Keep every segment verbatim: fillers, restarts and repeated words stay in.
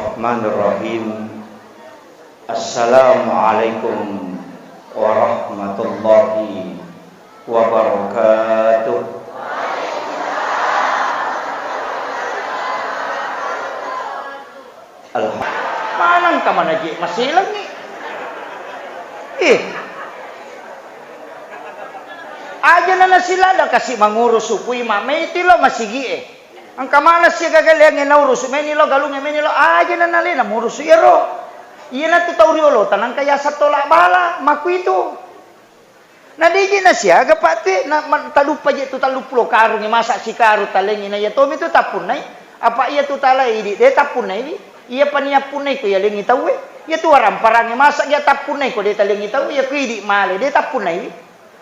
Bismillahirrahmanirrahim. Assalamualaikum warahmatullahi wabarakatuh. Alha-, maneng ka manaje maselengngi. Eh. Aja na nasilada kasi mangurusu pui ma meti lo masigie. Engka mana sia gagaleangnge naurusu meni lo galungnge meni lo aja na nalena murusu iyaro. Iyanatu tau riolo tanangka yaseng tola bala makuitu. Na deje nasiaga, Pak, tue, na, ma-, taduppa je tu telluppulo karungnge masa sikarung talengngi na iya tomi tu tappunnai. Apa iya tu talae idi de tappunnaiwi. Iya paniappunnai ko yalengngi tauwe. Iya tu waramparangnge masa ja tappunnai ko de talengngi tauwe, iya ku idi male de tappunnaiwi.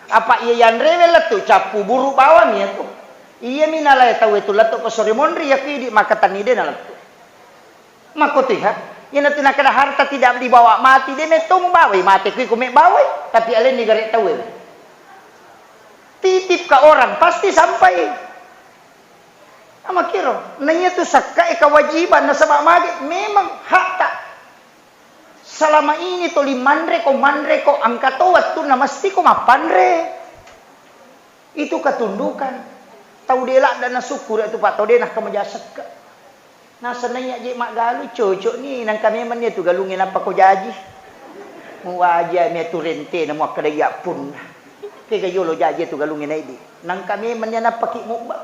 Apa iya yanrewe lettu cappu buru bawang iya tu. Iyami nalae tauwe tu lettu ko sore monri, iya ku idi makatanni de nalettu. Makkotoiha, iyanatu nakada harta tidak dibawa mati, de metto mubawai mate kui ko mebbawai, tapi alenni gare tauwe. Titip ka orang, pasti sampai. Amakkiro, na iyatu sakkae kewajiban, nasaba mage memang hakta. Selama ini toli manre ko, manre ko, engka to wettunna mesti ko mappanre. Itu ketundukan. Tau de ladda nasukkuru tu, Pak, tau de nakkamaja sekka. Nasennaiya je maggalu, cocok ni, nangka memang ni tu galungnge nappa ko jaji. Muwaja mi tu rentena muakkada iya punna. Kega yolo jaji tu galungnge naidi. Nangka memang ni nappa ki mubba.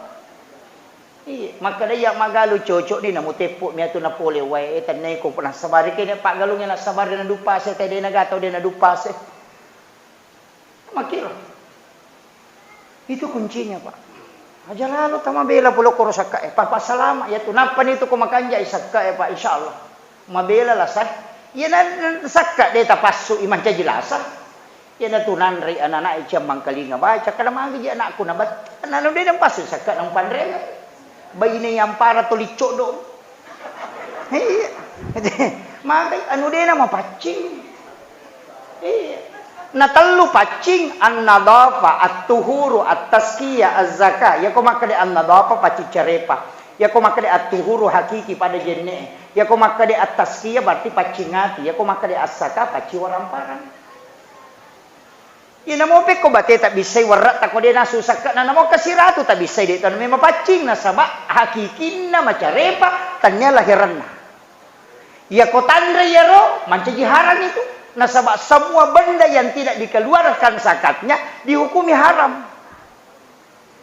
Iya, makkada iya maggalu cocok ni, namu teppo mi tu napole wae, tenneko nasabari kene paggalungnge nasabari nadupase, tede nagatau de nadupase. Makkiro. Itu kuncinya, Pak. Aja lalo tamabela pole koro sakkae. Papa salama ya tu. Nappa ni tu ko makanjai sakkae, Pak, insyaallah. Mabela lasa. Iya na, na sakka de tapassu i mancaji lasa. Iya na tu nanre anak-anak i ciammangkalinga baca kada magi ji anakku na bat. Nanu de nampassu sakka nang panrena. Baine yang para to licco do. Iya. Magai anu dena mapaccing. Iya. Na tellu paccing, an-nadhafa, at-tuhuru, at-tazkiyah, az-zakah. Yako makkeda an-nadhafa paccing carepa. Yako makkeda at-tuhuru hakiki pada jenne. Yako makkeda at-tazkiyah berarti paccing ati. Yako makkeda az-zakah paccing waramparang. Iya namo pekko bate tabbissai werre' tako de nasu sakka na namo kasiratu tabbissai de tanu memapaccing nasaba hakikinna macarepa tannia lahiranna. Iya ko tanre iyaro mancaji haram itu nasaba semua benda yang tidak dikeluarkan zakatnya dihukumi haram.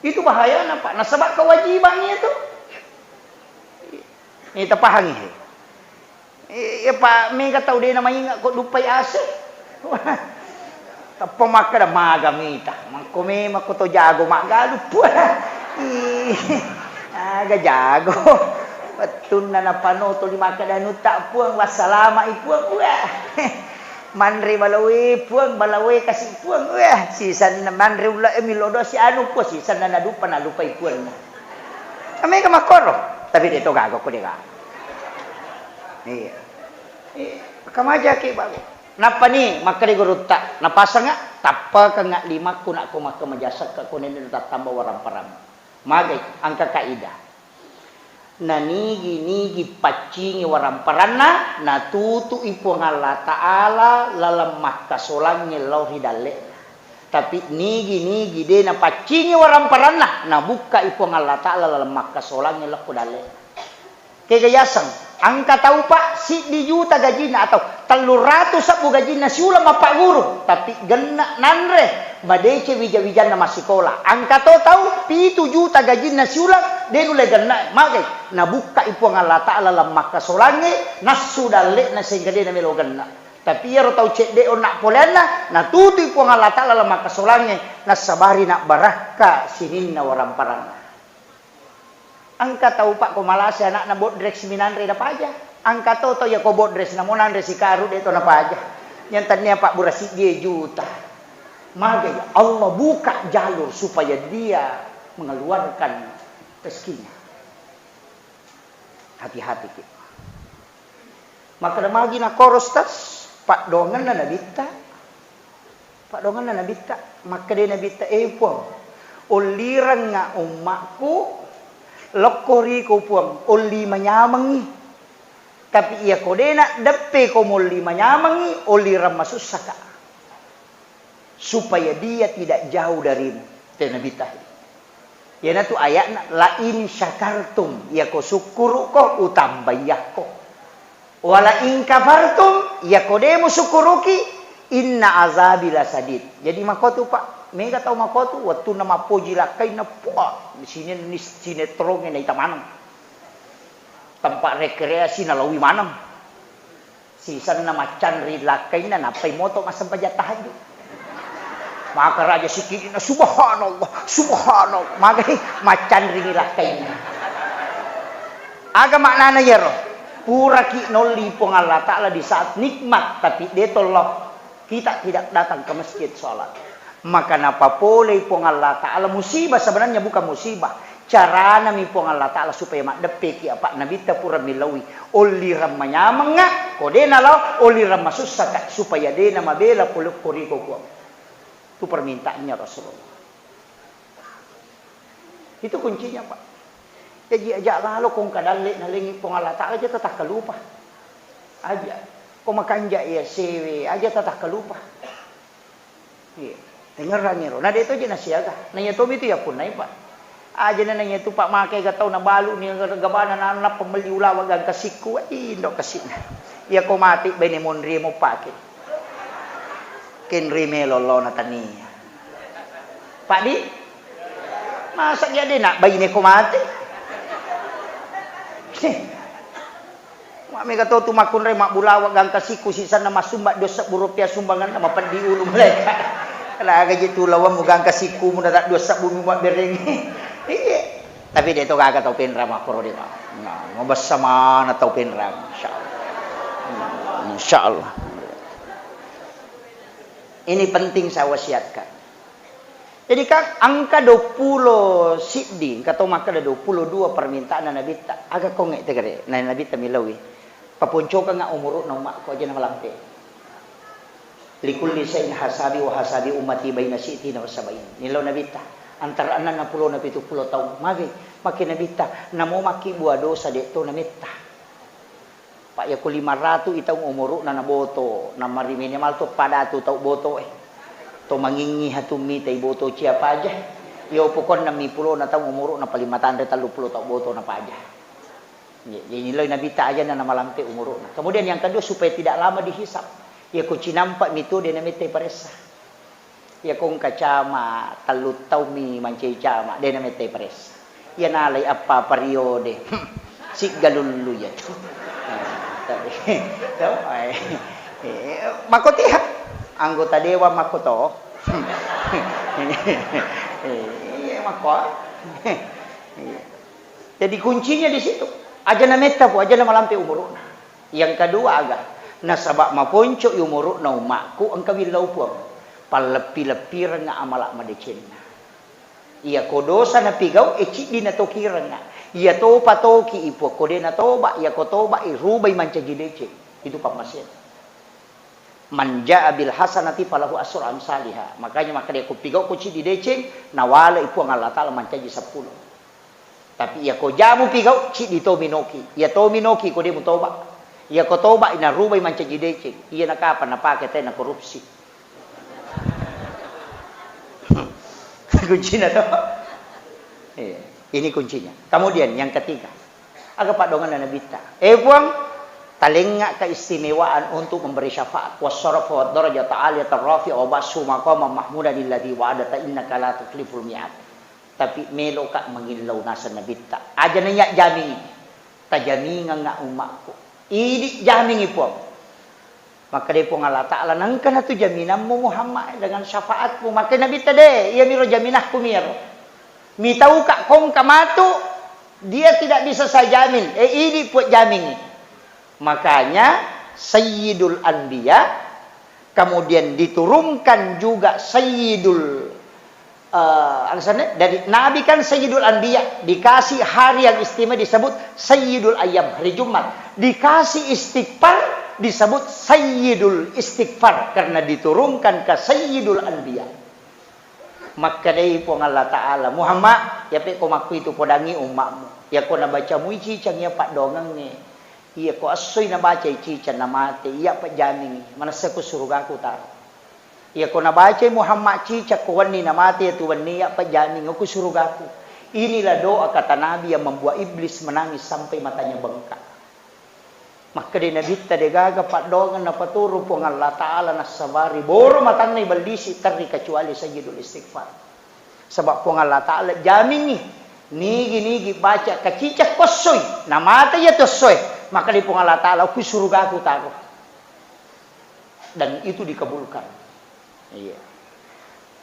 Itu bahayana, Pak. Nasaba kewajiban itu. Ini tapahangi. Iya, Pak, mega tau dena mainga ko duppai ase. Tappa makkeda maga mita. Mangko memang ko to jago maggalu, puang. Ih, aga jago. Wettunna napanoto di makkeda nutta, puang, wassalama i, puang. Wah. Manre balawe, puang, balawe kasi, puang. Wah, sisanna manre ulla e millo do si anu, puang, sisanna naduppa nalupai puanna. Mega makkoro, tapi de to gaga ko de gaga. Iya. Iya, kamajaki bago. Nappa ni makkeda gurutta, napasanga tappakenga limakku nakko makkamaja sekka ko nenne tattamba waramparang. Magai, engka kaidah. Nanigi-nigi paccingi waramparanna, natutu'i Puang Allah Ta'ala laleng makkasolangnge lao ri dalle'na. Tapi nigi-nigi de napaccingi waramparanna, nabukkai Puang Allah Ta'ala laleng makkasolangnge lao ko dalle'na. Kega yaseng, engka tau, Pak, siddi juta gajinna atau telluratu sebbu gajinna siuleng mappagguru, tapi genne' nanre, madeceng wija-wijanna massikola. Engka to tau pitu juta gajinna siuleng, de nulle genne', magai? Nabukkai Puang Allah Ta'ala laleng makkasolangnge, nassu dalle'na sehingga de namelo genne'. Tapi iyaro tau cedde' onna' poleanna, natutui Puang Allah Ta'ala laleng makkasolangnge, nassabari nabbarakka sininna waramparanna. Engka tau, Pak, ko malase anakna bodrek siminanre napaja. Engka to tau iya ko bodrek namo nanre sikaru de to napaja. Yang tania pabbura siddie juta. Magai Allah buka jalur supaya dia mengeluarkan rezekinya. Hati-hati ki. Makkeda magi nakkoro, Ustaz, paddoangenna nabitta. Paddoangenna nabitta, makkeda nabitta, "Eh, Puang, ollirengnga ummakku, lokko riko, Puang, olli manyamengngi." Tapi iyako de' naddeppe ko molli manyamengngi, ollirang masussaka. Supaya dia tidak jauh darimu. Te Nabitta. Iyanatu ayatna, "La in syakartum," iyako sukkuru'ko, utambaiyakko. "Wa la in kafartum," iyako de' musukkuruki, "inna azabi lasadid." Jadi makotu, Pak, mega tau makotu, wettunna mappoji lakkainna, puah, sine-, sinetrongnge naita maneng. Tempat rekreasi nalawi maneng. Sisenna maccanri lakkainna, nappai moto massempajang tahajud. Maka raja sikidina, "Subhanallah, subhanallah." Magai maccanringi lakkainna. Aga maknana iyaro? Puraki nolli Puang Allah Ta'ala di saat nikmat, tapi de' tollo. Kita tidak datang ke masjid sholat. Maka napapolei Puang Allah Ta'ala, musibah sebenarnya bukan musibah. Caranami Puang Allah Ta'ala supaya maddeppeki apa' Nabitta pura milaui. Ollirang manyamengnga, ko de' nalao, ollirang masussaka, supaya de' namabela pole ko riko, Puang. Itu permintaannya Rasulullah. Itu kuncinya, Pak. Jaji aja' lalo ko engka dalle' nalengngi Puang Allah Ta'ala, aja' tatakkalupa. Aja'. Ko makanja' iya sewe, aja' tatakkalupa. Iya. Tengngerangngi ro. Na de' toje nasiaga. Na iya tomi tu yapunnai, Pak. Aja' na iya tu, Pak, makai ga tau nabalu ni gabana na nappa melli ulawa gangka sikku. Indo' kasi'na. Iya ko mati baine monri mo pake. Kenri melo lo na tania. Pak di? Masa iya de' na baine ko mati? Mak mega to tu makkunrai mabbulawa gangka sikku sisenna massumba dua sebbu rupiah sumbanganna, mapeddi ulu malaika. Laga je tu lawammu gangka sikkumu na dua sebbu mu mabberengngi. Iya. Tapi de' to gaga tau penrang makkoro de', Pak. Nah, mabessa mana tau penrang, insyaallah. Hmm, insyaallah. Ini penting saya wasiatkan. Jadi, kan engka duappulo siddi, engka to makkeda duappulo dua permintaanna Nabitta. Aga kongnge tegere, na Nabitta milaui. Paponcokengnga umuru'na umma'ku, aja' na malampe. Likulli syai'in hasabi wa hasabi ummati baina sittina wa sabain. Nilau Nabitta, antara enneng pulona pitu pulo taung. Magi, makke Nabitta, namo makkibua dosa de' to nametta. Pak, iya ko lima ratu i taung umuru'na naboto, na mari minimal to pada tu tau boto e. To mangingngi hatu mitai boto cia paja. Iyo pokokna mi pulona taung umuru'na paling matanre tellu pulo tau boto na paja. Iya, jadi nilai Nabitta aja na namalampe umuru'na. Kemudian yang kedua, supaya tidak lama dihisab. Iya ko cinampa mi tu de' namettai paressa. Iya ko engka cama, tellu taummi mancaji cama, de' namettai paressa. Iya nalai appa periode, hmm, siggalullu iya tu. Tapi, to, eh, eh, makkotiha, anggota dewan makkoto. Iya, makko. Iya. Jadi kuncinya di situ. Aja' nametta, Pu, aja' namalampe umuru'na. Yang kedua aga, nasaba' maponco'i umuru'na umma'ku, engka willau Puang. Palleppi-leppirengnga amala' madecenna. Iya ko dosa napigau, e, ciddi natokirengnga. Iya topa toki i Puang, ko de' natoba, iya ko toba i rubai mancaji deceng. Itu pammasena. Man jaa bil hasanati falahu asyru amsaliha. Makanya makkeda ko pigau ko ciddi deceng, nawale i Puang Allah Ta'ala mancaji seppulo. Tapi iya ko jamu pigau, ciddi to minoki. Iya to minoki ko de' mutoba. Iya ko toba, narubai mancaji deceng. Iya nakapa napake tena korupsi. Kuncina to. Iya, ini kuncinya. Kemudian yang ketiga, aga paddonganna Nabitta. Eh Puang, talengnga keistimewaan untuk memberi syafaat. Wassarafa wad darajata aliyata rafi'a wa ba'su maqama mahmudan alladzi wa'adata innaka la tukhliful mi'ad. Tapi meloka mangillau naseng Nabitta. Aja' na iya jamingi. Tajamingengnga umma'ku. Idi' jamingi, Puang. Makkedai Puang Allah Ta'ala, "Nengka natu jaminammu Muhammad dengan syafaatmu." Makkeda Nabitta, "De', iyamiro jaminakku miro. Mitauka kongka matu, dia tidak bisa saya jamin." Eh, idi' Puang jamingi. Makanya Sayyidul Anbiya, kemudian diturunkan juga Sayyidul, eh, alasannya dari Nabi kan Sayyidul Anbiya, dikasih hari yang istimewa disebut Sayyidul Ayyam, hari Jumat. Dikasih istighfar disebut Sayyidul Istighfar karena diturunkan ke Sayyidul Anbiya. Makkedai Puang Allah Ta'ala, "Muhammad, yape ko makkuitu podangi umma'mu. Yako nabaca mui cicang iya paddoangengnge. Iya ko essoi nabacai ciceng namate, iya pejjamingngi, manessa ko surugaku taro. Iya ko nabacai Muhammad ciceng ko wenni namate, iya tu wenni iya pejjamingngi ko surugaku. Inilah doa kata Nabi yang membuat iblis menangis sampai matanya bengkak. Makkedai Nabitta, degaga paddoangeng napaturu Puang Allah Ta'ala nassabari boro matanna ibellisi terri kecuali Sayyidul Istighfar. Sebab Puang Allah Ta'ala jamingngi, nigi-nigi baca kaciceng ko essoi, namate iya tu essoe, makkedai Puang Allah Ta'ala, ku surugaku taro. Dan itu dikabulkan. Iya.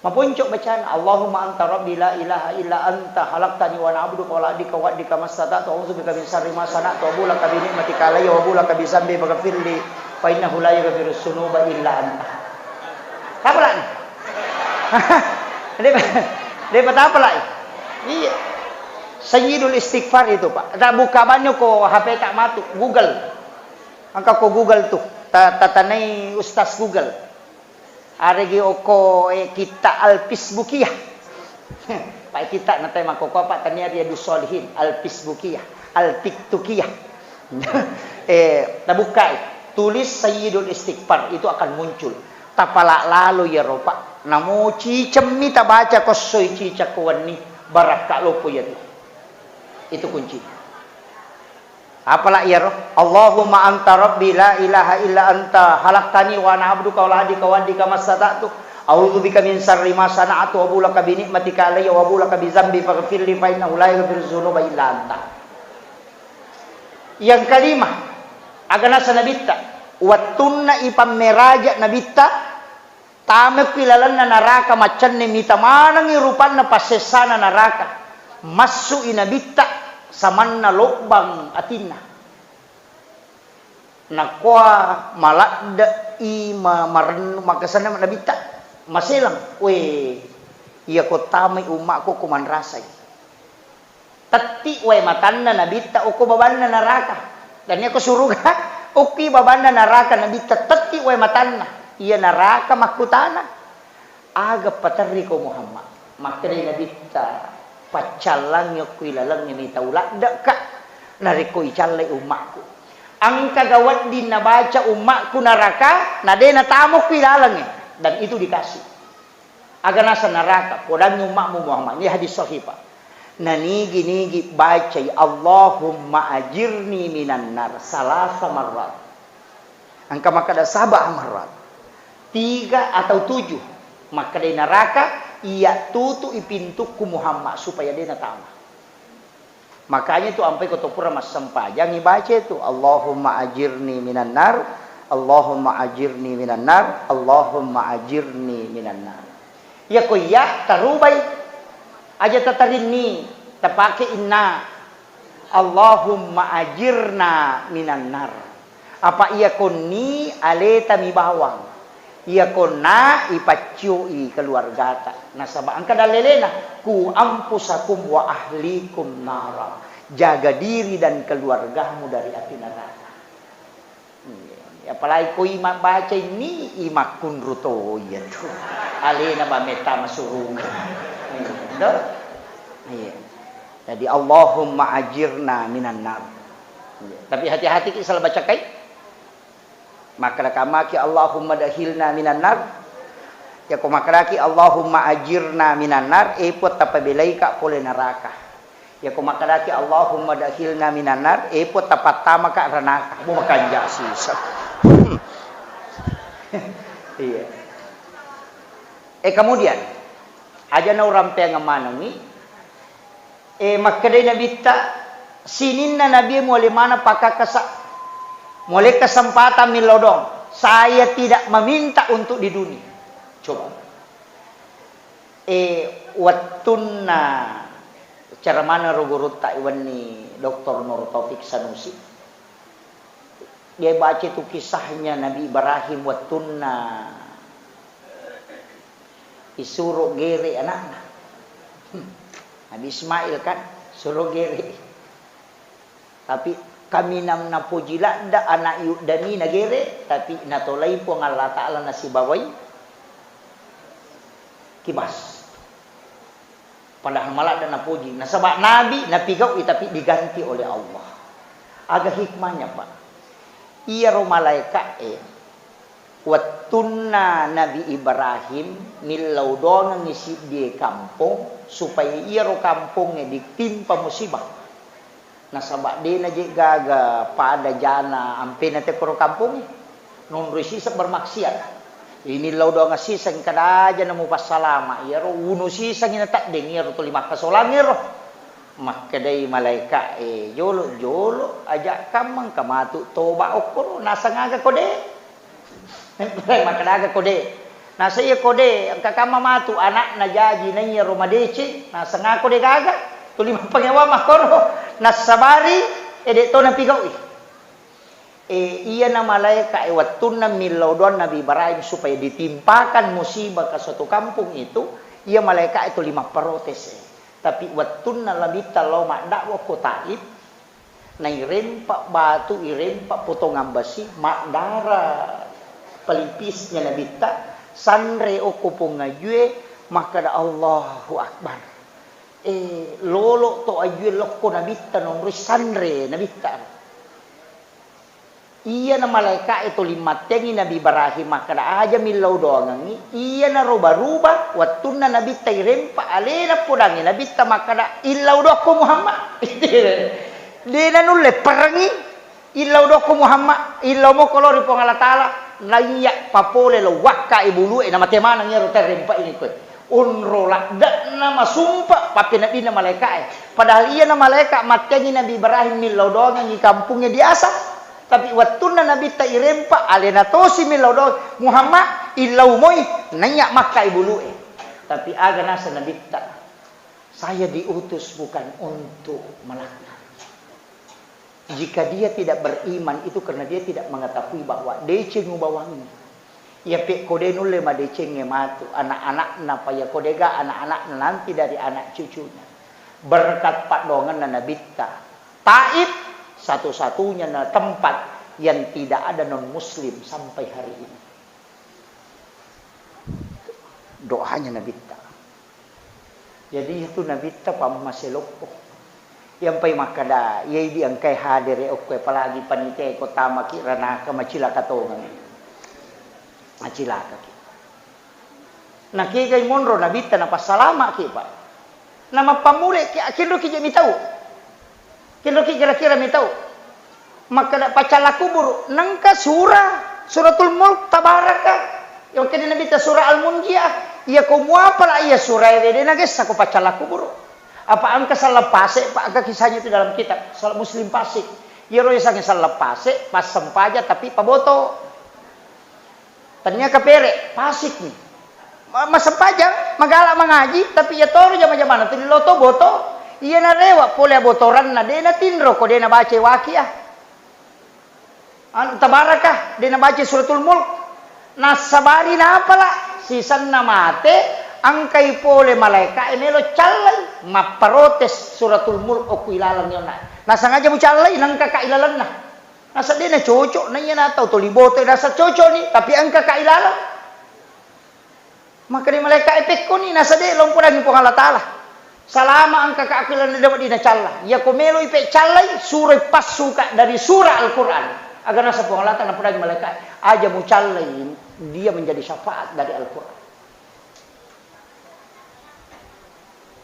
Maponco bacana, Allahumma anta rabbi la ilaha illa anta khalaqtani wa ana abduka wa ala ahdika wa wa'dika mastata'tu, a'udzu bika min syarri ma sana'tu, abu'u laka bi ni'matika alayya wa abu'u laka bi dzambi faghfirli fa innahu la yaghfirudz dzunuba illa anta. Tapalani. Depa, depa tapalai. Iya. Sayyidul Istighfar itu, Pak. Tak buka banyak ko H P tak matu, Google. Engka ko Google tu. Ta-, tatanai Ustaz Google. Aregi oko, eh, kitta Al-Facebookiyah. Pak kitta natai makkoko apa tania Riyadus Shalihin, Al-Facebookiyah, Al-TikTokiyah. Eh, tabukkai, tulis Sayyidul Istighfar, itu akan muncul. Tapala lalo iyaro, Pak. Namo cicemmi tabaca ko essoi ciceng ko wenni, barakka loppo iyatu. Itu kuncinya. Apala iyaro? Allahumma anta rabbi la ilaha illa anta khalaqtani wa ana abduka wa ala ahdika wa wa'dika mastata'tu. A'udzu bika min syarri ma sana'tu, abu'u laka bi ni'matika alayya wa abu'u laka bi dzambi faghfirli fa innahu la yaghfirudz dzunuba illa anta. Yang kelima, aga nasa Nabitta, wettunna ipammeraja Nabitta, tamekki lalenna naraka, macenne mita manengngi rupanna passessana naraka. Massu'i Nabitta samanna lobbang atinna. Nakkoa maladde'i ma-, marennu, makkasenna Nabitta maselang. Wé, iya ko tamai ummakku ko manrasai. Tetti wae matanna Nabitta okko babanna naraka. Dan iya ko suruga, okki babanna naraka Nabitta tetti wae matanna. Iya naraka makkutana, "Aga paterri ko Muhammad?" Makkedai Nabitta, "Paccallangngi okko ilalengnge mi tau laddekka, narekko icallai ummakku. Engkaga wedding nabaca ummakku naraka, na de natamo okko ilalengnge?" Dan itu dikasih. Aga naseng naraka, podangngi ummakmu Muhammad. Ini hadis sahih, Pak. Nanigi-nigi bacai, "Allahumma ajirni minan nar," salasa marrat. Engka makkeda, "Saba marrat." Tiga atau tujuh. Makkedai naraka, "Iya tutu'i pintukku Muhammad supaya de natama." Makanya tu ampai ko to pura massempajang, ibaca tu, "Allahumma ajirni minan nar, Allahumma ajirni minan nar, Allahumma ajirni minan nar." Iya ko iya tarubai. Aja tatarinni, tapake inna. "Allahumma ajirna minan nar." Apa iya konni aleta mi bawang. Iya konna ipaccioi keluargata. Nasaba engka dallelena, "Ku anfusakum wa ahlikum nara." Jaga diri dan keluargamu dari api neraka. Iya. Apalagi ko ima baca ini, imakkunru to iya tu. Alena ba metta masuruga. Iya, do? Iya. Jadi, "Allahumma ajirna minan nar." Iya. Tapi hati-hati ki salah baca kai. Makkeda kamaki, "Allahumma dakhilna minan nar." Yako makkedaki, "Allahumma ajirna minan nar," e Puang, tapabelaika pole neraka. Yako makkedaki, "Allahumma dakhilna minan nar," e Puang, tapattamaka ranaka. Bo, makanja sisa. Iya. Eh, kemudian, aja naurampeang manengi, Eh, makkedai Nabitta, sininna Nabi muale maneng pakkakkasa, muale kesempatan millau doang. Saya tidak meminta untuk di dunia. Coba. Eh, wettunna cara maneng ro gurutta iwenni Doktor Nur Taufik Sanusi. Dia baca tu kisahnya Nabi Ibrahim wettunna isuro gere anakna. Hmm. Nabi Ismail kan, suro gere. Tapi kaminang napoji ladda anak yuddani nagere, tapi natolai Puang Allah Ta'ala nasibawai kibas. Padahal maladda napoji. Nasaba nabi napigaui tapi diganti oleh Allah. Aga hikmahnya, Pak? Iyaro malaeka'e wettunna Nabi Ibrahim millau doangengngi siddie kampong supaya iyaro kampongnge ditimpa musibah. Nasaba' de'na je' gaga pada jana ampena tekkoro kampongnge. Nonroi siseng bermaksiat. Inillau doang siseng kada aja namupassalama', iyaro unu sisengngi nateddeng iyaro tuli makkasolangngero. Makkedai malaeka'e, "Jolo'-jolo' aja' kammang ka matu toba' okkoro, naseng aga ko de'?" Makkeda aga ko de'? Naseng iya ko de', engka kamma matu ana'na jaji naiya ro madeceng, naseng aga ko de' gaga? Tuli mappangewa makkoro, nassabari, e, de' to napigau'i. E, iyana malaeka'e wettunna millau doang Nabi Ibrahim supaya ditimpakan musibah ke suatu kampung itu, iya malaeka'e tuli mapparotese. Tapi wettunna Nabitta lao madda'wa ko Taif, nairempa batu, irempa potongan besi, maddara pelipisnya Nabitta, sanre okko pong ajue, makkeda, "Allahu Akbar." E, lolo to ajue lokko Nabitta, nonroi sanre Nabitta. Iyana malaeka'e tuli mattengngi Nabi Ibrahim makkeda, "Aja millau doangengngi." Iyanaro baruba wettunna Nabitta irempa alena podangnge Nabitta makkeda, "Illau doakko Muhammad." De' nanulle perengngi, "Illau doakko Muhammad, illau moko lao ri Puang Allah Taala." Naiya papole lao wakka'i bulu'e, namate maneng iyaro terempa ini koe. Onro ladde'na masumpa pappeneddinna malaeka'e. Padahal iyana malaeka' mattengngi Nabi Ibrahim millau doangengngi kampungnge diaseng. Tapi wettunna Nabitta irempa, alena tosi millau doang, "Muhammad, illau moi, naiya makka'i bulu'e." Tapi aga naseng Nabitta, "Saya diutus bukan untuk melaknat." Jika dia tidak beriman, itu karena dia tidak mengetahui bahwa deceng ubawangngi. Iya pe' ko de' nulle madecengnge matu, anak-anakna, pa iya ko de' ga anak-anakna, nanti dari anak cucunya. Berkat paddoangenna Nabitta, Taif satu-satunya na-, tempat yang tidak ada non-muslim sampai hari ini. Doanya Nabitta. Jadi, itu Nabitta pammase loppo. Iyampai makkeda, iya idi engkae hadere okko, apalagi panitia ko tamaki ranaka, macilaka tongeng. Macilakaki. Nakegai monro Nabitta napassalamaki, Pak. Namappammuleki, akinroki je mitau. Kinroki kira-kira mitau. Makkeda paccalla kuburu, nengka sura, Suratul Mulk, Tabaraka. Yang kena Nabitta sura Al-Munjiah. Iya ko muapala iya sura ede, de' nagessa ko paccalla kuburu. Apa engka sallang pase', Pak, engka kisahnya itu dalam kitab, sallang Muslim Fasik. Iyaro yasengnge sallang pase', passempaja tapi paboto. Tania kapere', pasikni. Ma-, massempajang, magala mangaji, tapi iya toro jama-jamana tuli loto boto. Iya narewa pole abotoranna, de' natinro ko de' nabaca Waqiah. Anu, Tabaraka, de' nabaca Suratul Mulk. Nassabari napala, sisenna mate, engkai pole malaeka'e melo callai, mapparotes Suratul Mulk okko ilaleng yonna. Nasengaja mucallai, nengkaka ilalenna. Naseng de' nacocok, na iyana tau tuli boto, naseng cocokni, tapi engkaka ilaleng. Makkeda malaeka'e, "Pekkoni?" Naseng de', "Lompodangngi Puang Allah Taala. Salama engkaka ku ilalenna de' wedding nacalla. Iya ko meloi pe' callai, suroi passuka dari surah Al-Quran." Aga naseng Puang Allah Taala, napodangngi malaeka'e, "Aja mucallai, dia menjadi syafaat dari Al-Quran."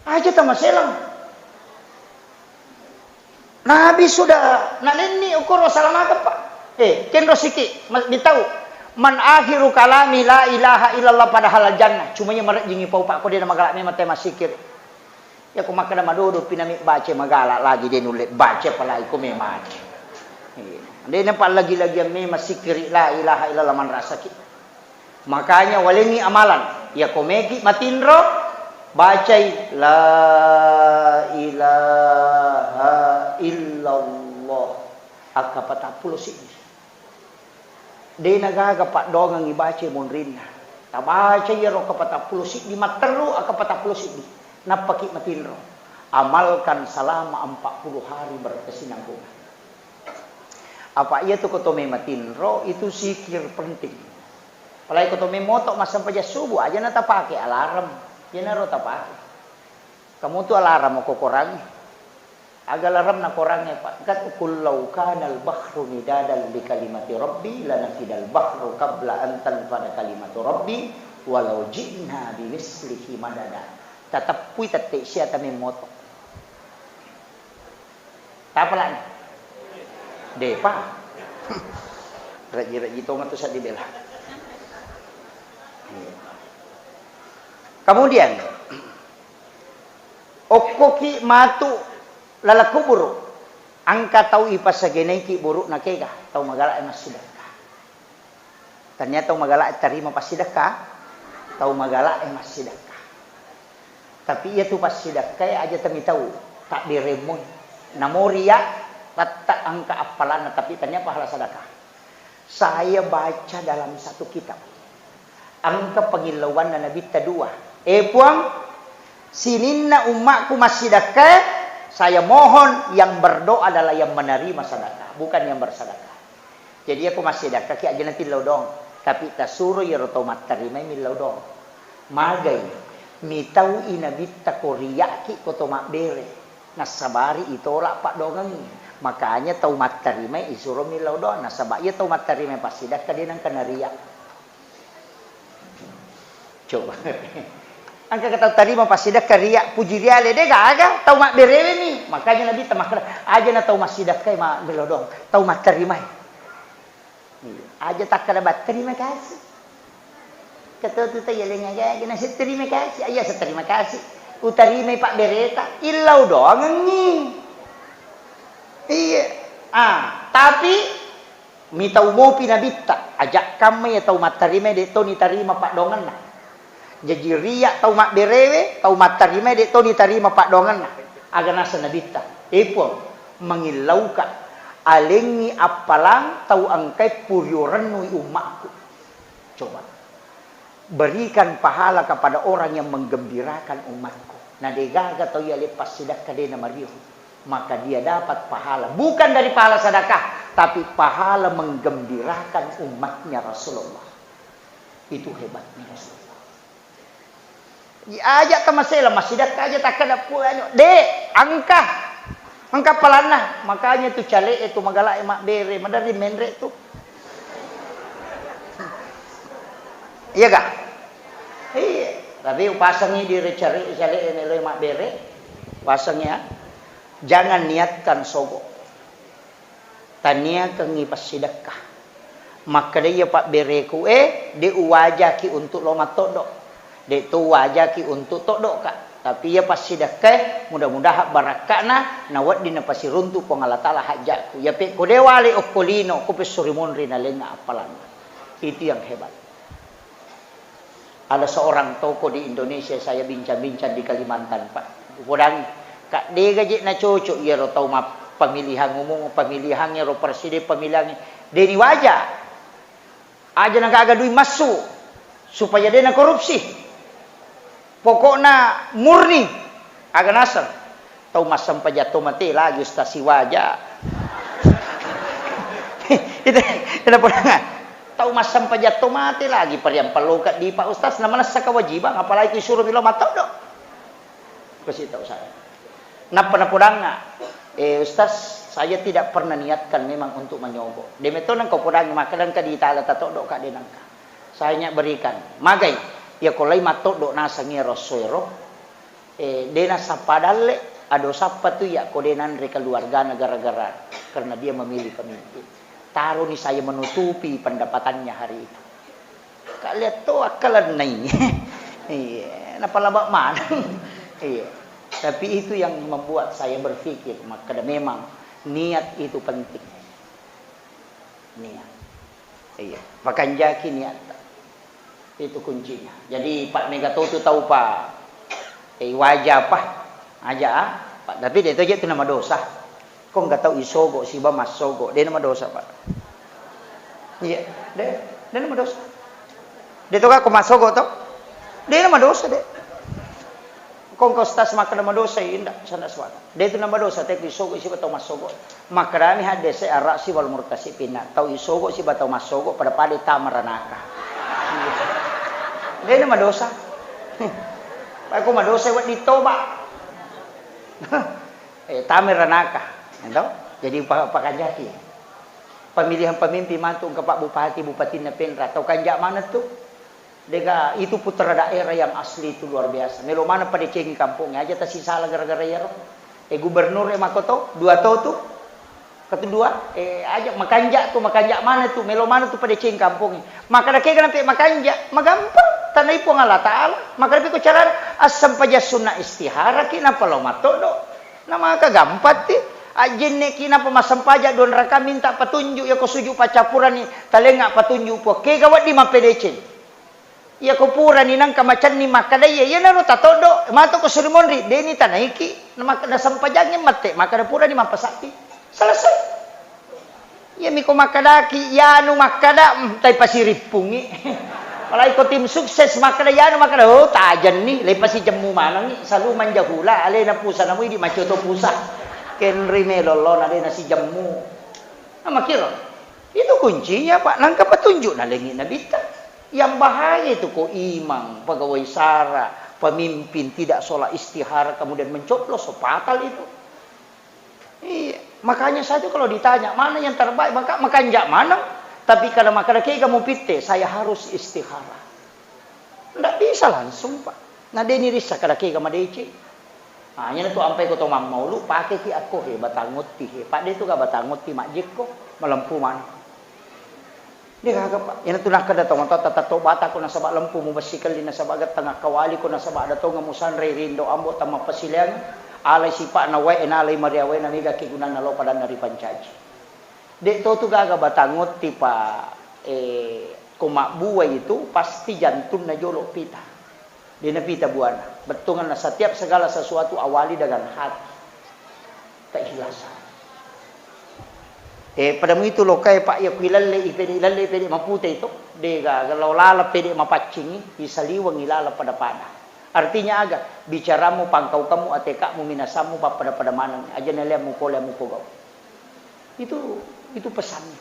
Aja tamaselang. Nabi sudah nalenni ukuro salamakeng, Pak. Eh, kenro siki, ma-, mitau. "Man akhiru kalami la ilaha illallah padahal jannah." Cuma iya marejjingi pau, Pak, ko de' namagala memang te massikir. Iya ko makkeda madodo pi nami baca magala lagi de' nulle baca apalagi ko memang. Iya. De' nampa lagi-lagian memang sikiri la ilaha illallah manrasaki. Makanya walengngi amalan. Iya ko meki matinro, bacai la ilaha illallah. Akka patappulo siddi. De' nagaga paddoangeng ibaca monrinna. Tabaca iyaro akka patappulo siddi, matteru akka patappulo siddi. Nappaki matinro. Amalkan selama empat puluh hari berkesinambungan. Apa iya tu ko to me matinro, itu sikir penting. Apalagi ko to me moto massempajang subuh, aja na tapake alarm. Iyanaro tapake. Kamu tu alarm ko korangngi. Aga laranna Korangnge, Pak? Kan, "Qul law kanal bahru midadan li kalimati rabbi lanafidal bahru qabla an tanfada kalimatu rabbi walau ji'na bimislihi madada." Tateppui tette sia tameng moto. Tapalani? Depa. Rejji-rejji tongeng tu saddi bela. Kemudian, okkoki matu laleng kuburu, engka tau ipasagenaiki buru'na kega, tau magala e massidekka. Tania tau magala e tarima passidekka, tau magala e massidekka. Tapi iya tu passidekka e aja tamitau, tabberemmoi. Namo ria, tetap engka appalanna, tapi tania pahala sedekah. Saya baca dalam satu kitab. Engka pangillauanna Nabitta dua. Eh, Puang, sininna ummakku massidekkae, saya mohon yang berdoa adalah yang menerima sedekah, bukan yang bersedekah. Jadi, iyako massidekkaki aja natillau doang, tapi tasuro iyaro tau mattarimai millau doang. Magai, mitaui Nabitta ko riya'ki ko to mabbere, nassabari itolak paddoangengngi. Makanya tau mattarimai isuro millau doang, nasaba iya tau mattarimai passidekka de nengka naria. Coba. Engka tau tarima passidekka ria, puji riale, de gaga, tau mabberewe mi. Makanya Nabitta makkeda, aja na tau massidekkai ma millau doang, tau mattarimai. Iya. Aja takkeda ba, "Terima kasih." Ketua tu tau yalengnga gaga, nasi terima kasih. Iya, sa terima kasih. Utarimai pabbereta, illau doangengngi. Iya. Ah, tapi mitau mopi Nabitta, ajakkamma iya tau mattarimai de to nitarima paddoangenna. Jaji ria tau mabberewe, tau mattarimai de to nitarima paddoangenna. Aga naseng Nabitta, "Eh, Puang, mangillauka, alengngi appalang tau engkai purio rennui ummakku." Coba. Berikan pahala kepada orang yang menggembirakan umatku. Na degaga tau iya le passidekka de na mario, maka dia dapat pahala, bukan dari pahala sedekah, tapi pahala menggembirakan umatnya Rasulullah. Itu hebatnya Rasulullah. Aja tamasela massidekka aja takkeda pu anu. De, engka. Engka palanna. Makanya tu cale e tu magala e mabbere, maderri menre tu. Iya ga? Iya. Tapi upasengi di cale e meloi mabbere. Paseng ya. Jangan niatkan sogo. Taniakengngi passidekka. Makkeda iya pabbereku e, de uwajaki untuk lo mattoddo. De to uwajaki untuk toddoka. Tapi iya passidekka e, mudah-mudahan barakka'na nawedding napasiruntu Puang Allah Taala hajjakku. Iya pekko de wale okko lino, ko pessuri monri nalengnga appalanna. Itu yang hebat. Ada seorang tokoh di Indonesia, saya bincang-bincang di Kalimantan, Pak. Upodangi, Kak, de gaje na cocok iyaro tau ma-, pemilihan umum, pemilihan iyaro presiden, pemilihan de ni waja. Aja na gaga dui massu supaya de na korupsi. Pokokna murni. Aga naseng? Tau massempajang to mate lagi, Ustaz, siwaja. Itu, itu podangan. Tau massempajang to mate lagi, pariampelloka di Pak Ustaz, na manessa kewajiban, apalagi isuro milo mattoddo. Kasi tau saya. Nappa napodangnga, "Eh, Ustaz, saya tidak pernah niatkan memang untuk manyogo." De metto nengka podangngi, makkeda engka di tala tatoddo ka de nengka. Saya hanya berikan. Magai, iya ko lai mattoddo naseng iyaro esso ero, Eh, de nasappa dalle, ado sappa tu iya ko de nanre keluargana gara-gara karena dia memilih pemimpin. Taroni saya menutupi pendapatannya hari itu. Ka lihat to akkalennai. Iya, napalaba maneng. Iya. Tapi itu yang membuat saya berpikir, makkeda memang niat itu penting. Niat. Iya, pakanjaki niatta. Itu kuncinya. Jadi, Pak, mega to tu tau, Pak. Eh, waja, Pak. Aja, ah. Pak, tapi de to je tu nama dosa. Ko engka tau isogo siba massogo, de nama dosa, Pak. Iya, de, de nama dosa. De to ka ko massogo to? De nama dosa, de. Ko engka ustaz makkeda madosa, inda, sanda suara. De tu nama dosa, te ku isogo siba tau massogo. Makkedami haddese arra'si wal murtasi pinna, tau isogo siba tau massogo pada-pada tama ranaka. De na madosa. Pai ko madosa wedding toba. Eh, tame ranaka, ento? Jadi pa-, pakanjaki. Pemilihan pemimpin mantu engka Pak Bupati, Bupatinna Penra, tau kanja maneng tu. Dega itu putra daerah yang asli itu luar biasa. Melo maneng padecengi kampung aja tasisala gara-gara iyaro. Eh, gubernur e makoto, dua to tu. Ketu dua, eh, aja makanja tu, makanja maneng tu, melo maneng tu padecengi kampung e. Maka dakega nape makanja, magampang, tanai Puang Allah Taala. Maka nape ko carana, assempajang sunna istihara ki, napa lo matoddo. Na maka gampatti, ajjenneki napa massempajang dua raka minta patunjuk, yako sujud paccappurani, talengnga patunjuk Puang. Kega wedding mappedeceng. Iyako purani nangka macenning makkeda iya, iyanaro tatoddo, mato ko suri monri, deni tanaiki, na mak-, nasempajangngi mette, makkeda purani mappasappi. Selesai. Iyami ko makkedaki, yanu makkeda, mm, tai pasirippungi. Apalagi ko tim sukses makkeda, yanu makkeda, oh, tajenni, leipasi jemmu manengi, salu manjahula, alena pusa namu idi macoto pusa. Kenri melo lona de nasijemmu. Nah, makiro. Itu kuncinya, Pak. Nangka petunjuk nalengi Nabitta. Yang bahaya itu ko imang, pegawai sara, pemimpin tidak sholat istihara, kemudian mencoblos, so fatal itu. Iya, makanya saya tuh kalau ditanya, "Mana yang terbaik?" Maka makanja maneng, tapi kada makada kega mupitte, saya harus istihara. Ndak bisa langsung, Pak. Na deni rissa kada kega madeceng. Ah, iyana tu ampai ko to mammaulu, pakeki akko he, batang otti he. Pak, de tu ga batang otti majjekko, malempu maneng. De gaga, Pak. Iyana tu nakkeda to matoatta, tatto bata ko nasaba lempu, mubessi kelli nasaba getteng, akkawali ko nasaba ada tonga musanre rindo ambo tamma pasileang, alai sipa'na wae, nalai mariawae, na mega kegunanna lao padanna ripancaji. De to tu gaga batang otti, Pak. Eh, ko mabbuai itu pasti jantunna jolo pita. De napita buana. Bettuanna setiap segala sesuatu awali dengan hati. Keikhlasan. Eh, pada muitu lokae, Pak, iya kuilallei, pede ilallei, pede mapute itu. De gaga lao laleng pede mapaccingi, isaliwengi laleng pada-pada. Artinya aga? Bicaramu, pangkaukammu, atekakmu, minasammu, pappada-pada maneng. Aja nalea mupole mupogau. Itu, itu pesannya.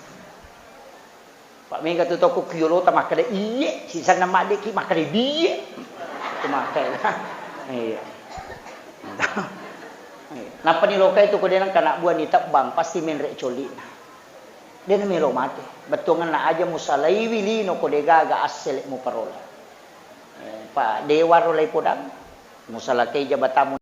Pak, mega tu toko kiolota makkeda iye, sisanna maddeki makkeda biye. Itu makkeda. Iya. Nappa ni lokai tu ko de nengka anak buah ni tebbang, pasti menre colina. De namelo mate. Bettuanna aja musalaiwi lino ko de gaga assele muparola. Eh, Pak, de waro lai podang. Musalakai jabatamu.